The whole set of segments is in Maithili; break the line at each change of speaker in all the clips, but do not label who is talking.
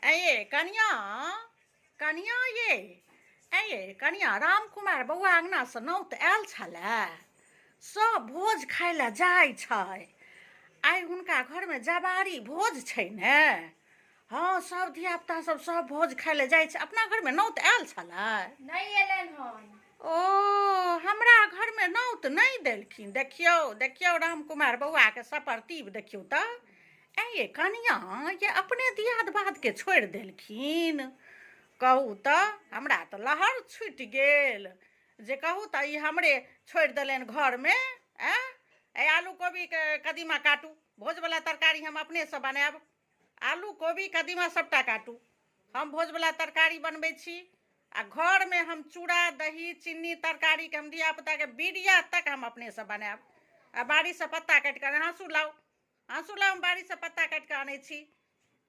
ऐ कनिया, कनिया ये, ऐ कनिया, राम कुमार बौआ अङ्गनासँ नौत आयल छलै। सब भोज खाय लए जाइ छै। आइ हुनका घरमे जवारी भोज छै ने। हँ, सब धियापुता सब सब भोज खाय लए जाइ छै। अपना घरमे नौत आयल छलै?
नहि एलनि हन।
ओ, हमरा घरमे नौत नहि देलखिन। देखियौ देखियौ, राम कुमार बौआके सपरतीब देखियौ तऽ। ऐं ये कनिया, ये अपने दियाद बादके छोड़ि देलखिन। कहू तऽ, हमरा तऽ लहर छुटि गेल जे कहू तऽ ई हमरे छोड़ि देलनि घरमे। ऐं ऐ, आलू कोबीके कदीमा काटू, भोजवला तरकारी हम अपनेसँ बनायब। आलू कोबी कदीमा सभटा काटू, हम भोजवला तरकारी बनबै छी। आ घरमे हम चूड़ा दही चीनी तरकारीके हम धियापुताके बिरिया तक हम अपनेसँ बनायब। आ बाड़ीसँ पत्ता काटि कऽ हाँसू लाउ, हाँसू लाउ, हम बाड़ीसँ पत्ता काटि कऽ आनै छी।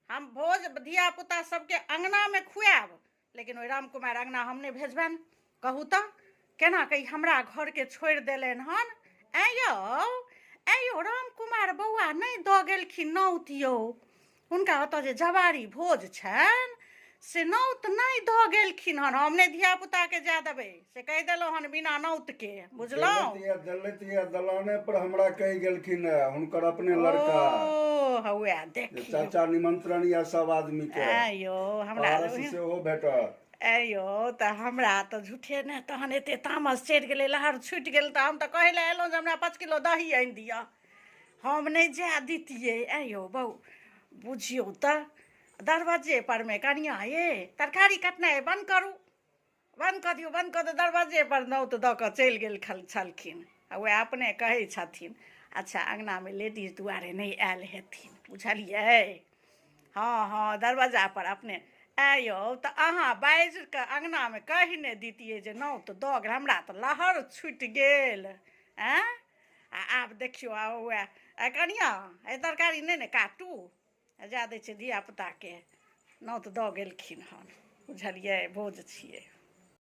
हम भोज धियापुता सबके अङ्गनामे खुआयब, लेकिन ओहि रामकुमार अङ्गना हम नहि भेजबनि। कहू तऽ, केना कऽ ई हमरा घरके छोड़ि देलनि हन? ऐं यौ, ऐं यौ, रामकुमार बौआ नहि दऽ गेलखिन नौत यौ। हुनका ओतऽ जे जवारी भोज छनि से नौत नहि दऽ गेलखिन हन। हम नहि धियापुताके जाय देबै, से कहि देलहुँ हन, बिना नौतके, बुझलहुँ?
देलथि या दलाने पर हमरा कहि गेलखिन हे हुनकर अपने लड़का।
ओ हौए देखियौ,
चाचा निमंत्रण या सब आदमी के।
ऐं यौ, हमरा
पारस सेहो भेटत।
ऐं यौ, तऽ हमरा तऽ झूठे ने तहन एते तामस चढ़ि गेलै, लहर छुटि गेल। तऽ हम तऽ कहै लए एलहुँ जे हमरा 5 किलो दही आनि दिअ, हम नहि जाय दितियै। ऐं यौ बौ, बुझियौ तऽ, दरवज्जे परमे कनिया ये, तरकारी कटनाइ बन्द करू, बन्द कऽ दियौ, बन्द कऽ दियौ। दरवज्जे पर नौत दऽ कऽ चलि गेल छलखिन आ वएह अपने कहै छथिन। अच्छा, अङ्गनामे लेडीज दुआरे नहि आयल हेथिन, बुझलियै? हँ हँ, दरवाजा पर अपने। ऐं यौ, तऽ अहाँ बाजि कऽ अङ्गनामे कहि नहि दितियै जे नौत दऽ गेल? हमरा तऽ लहर छुटि गेल। ऐं, आ आब देखियौ, आ वएह। ऐ कनिया, एहि तरकारी नहि ने काटू, आ जा दै छियै धियापुताके, नौत दऽ गेलखिन हन, बुझलियै? भोज छियै।